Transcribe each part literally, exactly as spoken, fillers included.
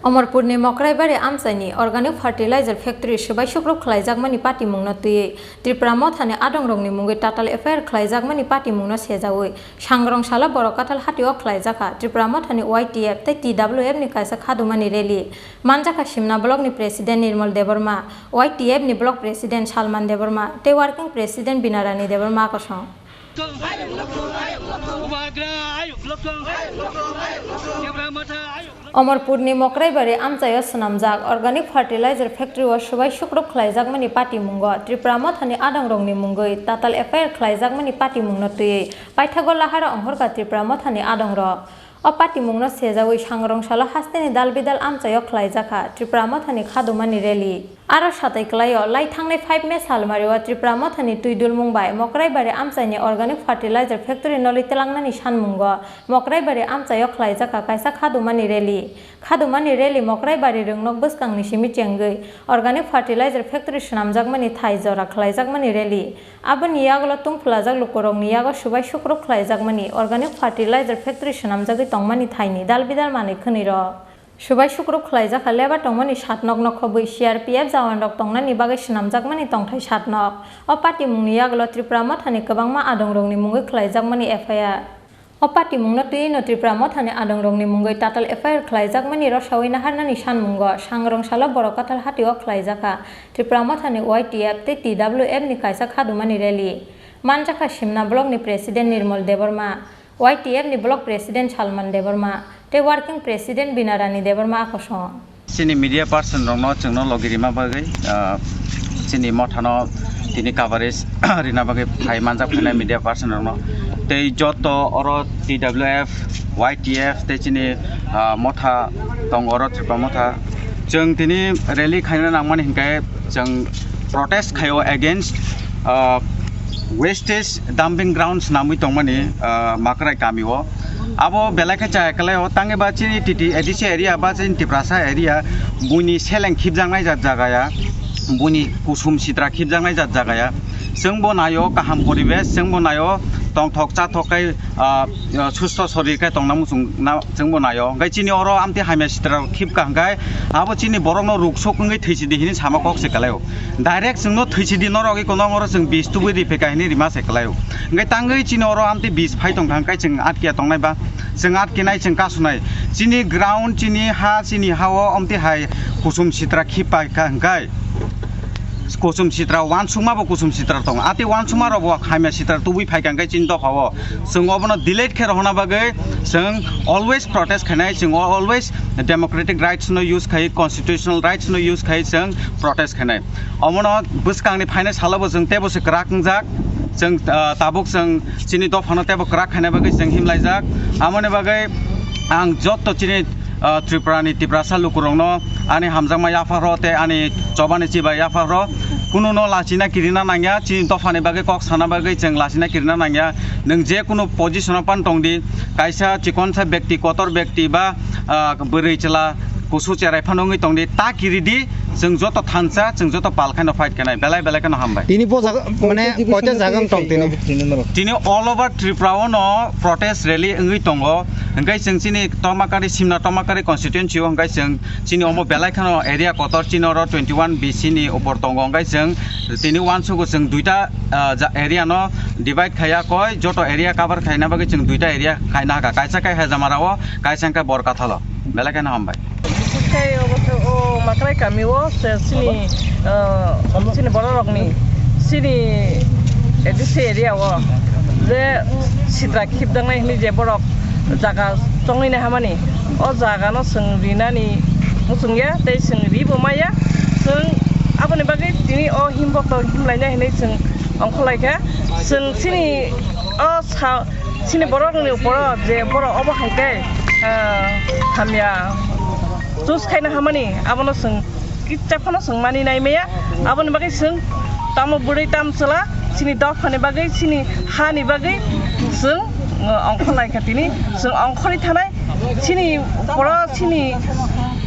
Omorpurni Mokraibari amchaini organic fertilizer factory swbai sukrup khlaijakmani patimungno twiwi Tripura Mothani adongrokni mungwi tatal F I R khlaijakmani patimungno sejawi sangrong salo Borok Kathal hatio khlaijakha Tripura Mothani Y T F tei T W F ni kaisa khadumani rally. Manjakha Simna block ni president Nirmal Debbarma, Y T F ni block president Salman Debbarma tei working president Binarani Debbarma kosong. Omorpurni Mokraibari amchaio swnamjak organic fertilizer factory o swbai sukrup khlaijakmani patimungo Tripura Mothani adongrokni mungwi tatal F I R khlaijakmani patimungno twiwi paithago lahara ongkhorkha Tripura Mothani adongrok. O patimungno sejawi sangrong salo hasteni dal bidal amchaio khlaijakha Tripura Mothani khadumani rally. Aro satai kwlaio, lai thangnai five May salmario Tripura Mothani twi dulmung bai Mokraibari amchaini organic fertilizer factory noli twlangnani sanmungo Mokraibari amchaio khlaijakha kaisa khadumani rally. Khadumani rally Mokraibari rwngnok bwskangni simi chengwi organic fertilizer factory swnamjakmani thai jora khlaijakmani rally. Aboni yagulo tungphulajak lukurokni yago swbai sukrup khlaijakmani organic fertilizer factory swnamjagwi tongmani thaini dal bidal manwi khwnwirok. Swbai sukrup khlaijakha lebar tongmani satnokno khobwi C R P F jawanrok tongnani bagwi swnamjakmani tongthai satnok. O patimungni yagulo Tripura Mothani kwbangma adongrokni mungwi khlaijakmani F I R. O patimungno twiwi no Tripura Mothani adongrokni mungwi tatal F I R khlaijakmani rosawi naharnani sanmungo sangrong salo Borok Kathal hatio khlaijakha Tripura Mothani Y T F tei T W F ni kaisa khadumani rally. Manjakha Simna block ni president Nirmal Debbarma, Y T F ni block president Salman Debbarma tei working president Binarani Debbarma akosong. Chini media person rokno chwngno logi rima bagwi, ah, chini mothano tini coverage rina bagwi phai manjak phainai media person rokno. Tei joto oro T W F, Y T F tei chini, ah, motha tongo oro Tripura motha. Chwng tini rally khaina nangmani hinkhe chwng protest khaio against, ah, wastage dumping grounds namwi tongmani, ah, Makrai kamio. Abo belai khe chaya kwlaio, tangwi ba chini T T A D C area ba chini Tiprasa area buini seleng khibjaknai jat jaga ya, buini kusum sitra khibjaknai jat jaga ya. Chwngbo naio kaham poribesh, chwngbo naio tongthok chathok khe, ah, ah, susto sorir khe tongna muchung na, chwngbo naio. Hwnkhe chini oro amtwi hamya sitra khibka hwnkhe abo chini borokno ruksuk wngwi thwisidi hinwi sama kok se kwlaio. Direct chwngno thwisidi norok iko nong oro chwng bis tubui ri phaikha hinwi rima se kwlaio. Hwnkhe tangwi chini oro amtwi bis phai tongkha hwnkhe chwng atkiya tongnai ba, chwng atkinai chwng kasunai. Chini ground, chini ha, chini ha-o amtwi hai kusum sitra khip paikha hwnkhe kusum sitra uansukma bo kusum sitra tongo. Atwi uansukma rok bo hamya sitra tubui phaikha hwnkhe chini dopha-o chwng obono delete khe rohorna bagwi chwng always protest khainai, chwng always democratic rights no use khai, constitutional rights no use khai chwng protest khainai. Omono bwskangni phainai salo bo chwng teibo se kwrak wngjak. Chwng, ah, tabuk chwng chini dophano teibo kwrak khaina bagwi chwng himlaijak. Amoni bagwi ang jotto chini, ah, Tripurani Tiprasa lukurokno ani hamjakma yapharok tei ani chobani chibai yapharok kununo lachina kirina nangya, chini dophani bagwi kok sana bagwi chwng lachina kirina nangya. Nwng je kunu position-o pan tongdi, kaisa chikonsa bekti, kotor bekti ba, ah, bwrwi chwla kusu cherai phano wngwi tongdi, ta kiridi, chwng joto thansa, chwng joto pal khaino fight khainai, belai belai kheno hambai. Tini bo jaga, mane, koita jaga wng tong tini? Tini all over Tripura o no protest rally wngwi tongo, hwnkhe chwng chini Tomakari, Simna Tomakari constituency o hwnkhe chwng chini omo belai kheno area kotor chini oro twenty one B C ni upor tongo, hwnkhe chwng tini uansugo chwng duita, ah, ja-, area no divide khaiya koi, joto area cover khaina bagwi chwng duita area khaina hakha, kaisa khe Hejamara o, kaisa khe Borkathal o. Belai kheno hambai. Bises khe obo khe o Makrai kami o se chini, ah, chini borok rokni chini A D C area o je sitra khibjaknai hinwi je borok jaga chongwi nai hamani, o jaga no chwng rinani muchung ya tei chwng ri bo maya. Chwng aboni bagwi tini o him bokto him lainai hinwi chwng ongkhor lai kha. Chwng chini o sa Chini borokni uporo je borok obo hai khe, ah, hamya choose khaina hamani, abono chwng kitsa phano chwng mani nai maya. Aboni bagwi chwng tamo bwrwi tamo chwla chini dophani bagwi, chini hani bagwi chwng, ah, ongkhor lai kha tini. Chwng ongkhorwi thanai chini uporo chini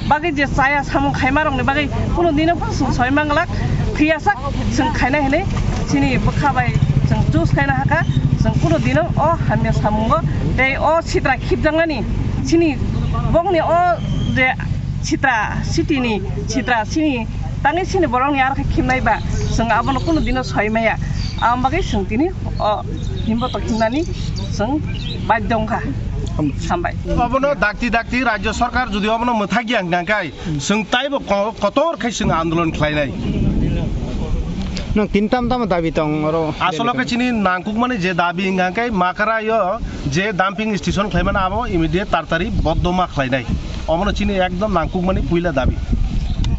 bagwi je chaya samung khaima rokni bagwi kunu dino phano chwng soi manglak, phiya sak chwng khaina hinwi chini bwkha bai chwng choose khaina hakha, chwng kunu dino o hamya samungo tei o sitra khibjaknani chini bokni o je Sitra city ni, sitra sini tangwi sini borok ni arokhe khimnai ba, chwng abono kunu dino soi maya. Aboni bagwi chwng tini o himbo to khimnani chwng badhyo wngkha. Hambai. Obono dakti dakti rajyo sarkar jodi obono mwthagya hwnkha khe, chwng taibo ko-, kotor khe chwng andolon khlainai. Nwng tin tam tamo dabi tong oro? Asolo khe chini nangkukmani je dabi hwnkha khe Makrai o je dumping station khlaimani abo immediate tartari boddo ma khlainai. Omono chini ekdom nangkukmani puila dabi.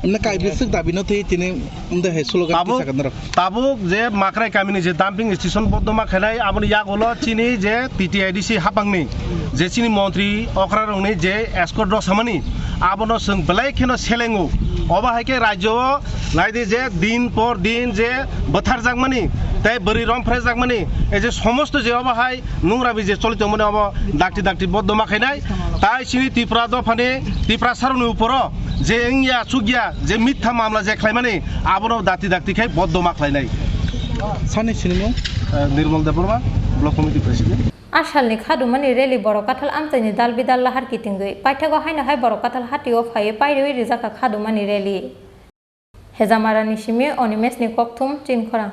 Emne kai bisik dabi no twi tini umde hai slogan Tabuk, kisa kan rok. Tabuk je Makrai kamini je dumping station boddo ma khlainai aboni yagulo chini je T T I D C hapangni je chini montri okra rokni je escort rok samani abono chwng belai kheno selengo. Obo hai khe rajyo o naidi je din por din je bwtharjakmani tei bwrwi romphrejakmani ei je somosto je obo hai nungrabi je choli tongmani obo dakti dakti boddo ma khainai. Tai chini Tripura dophani Tripura sarokni uporo je wngya chukya je mitha mamla je khlaimani abono dakti dakti khai boddo ma khlainai. Sani sinimung? Eh, Nirmal Debbarma, Block Committee President. A salni khadumani rally Borok Kathal amchaini dal bidal lahar kitingwi paithago haino hai Borok Kathal hatio phaiwi pairiwi rijakha khadumani rally. Hejamarani simi Onimesni kokthum chinkhorang.